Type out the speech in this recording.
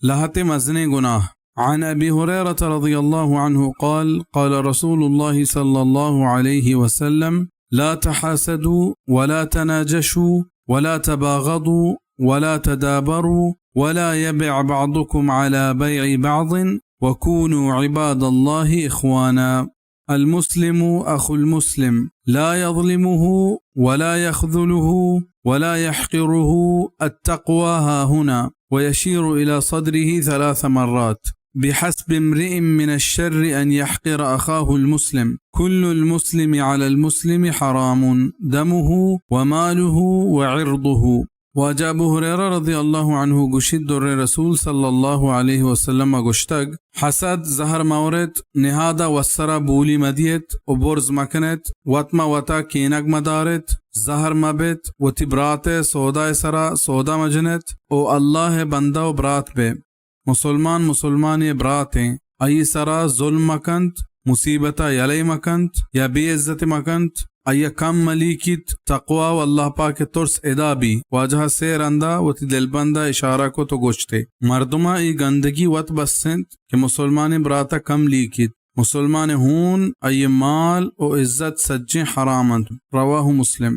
لہتے مزنیں گناہ۔ عن أبي هريرة رضي الله عنه قال: قال رسول الله صلى الله عليه وسلم: لا تحاسدوا ولا تناجشوا ولا تباغضوا ولا تدابروا ولا يبع بعضكم على بيع بعض وكونوا عباد الله إخوانا. المسلم أخو المسلم لا يظلمه ولا يخذله ولا يحقره، التقوى هاهنا، ويشير إلى صدره ثلاث مرات. بحسب امرئ من الشر أن يحقر أخاه المسلم. كل المسلم على المسلم حرام دمه وماله وعرضه. واجہ ابو ہریرہ رضی اللہ عنہ گوشیت، در رسول صلی اللہ علیہ وسلم ء گوشتگ، حسد، زہر مہ ورت، نہاد ء وسر ء بولی مہ دیت و برز مہ کنت، وت مہ وتا کینگ مہ دارت، زہر مہ بیت، وتی برات ء سودا ء سرا سودا مہ جنت و اللہ ء بندہ و برات بے۔ مسلمان مسلمانے ء برات ایں، آئی سرا ظلم مہ کنت، مصیبت ء یلہ مہ کنت یا بے عزت مہ کنت، آئی ء کم مہ لیکیت، تقوی و اللہ پاک ء ترس ادا بی۔ واجہ ء سے رندا وتی دلبند ء اشارہ کت و گوشت ئے، مردماں اے گندگی وت بس انت کہ مسلمانیں برات ء کم لیکیت۔ مسلمان ء ہون، آئی ء مال و عزت سجیں حرام انت۔ رواہ مسلم۔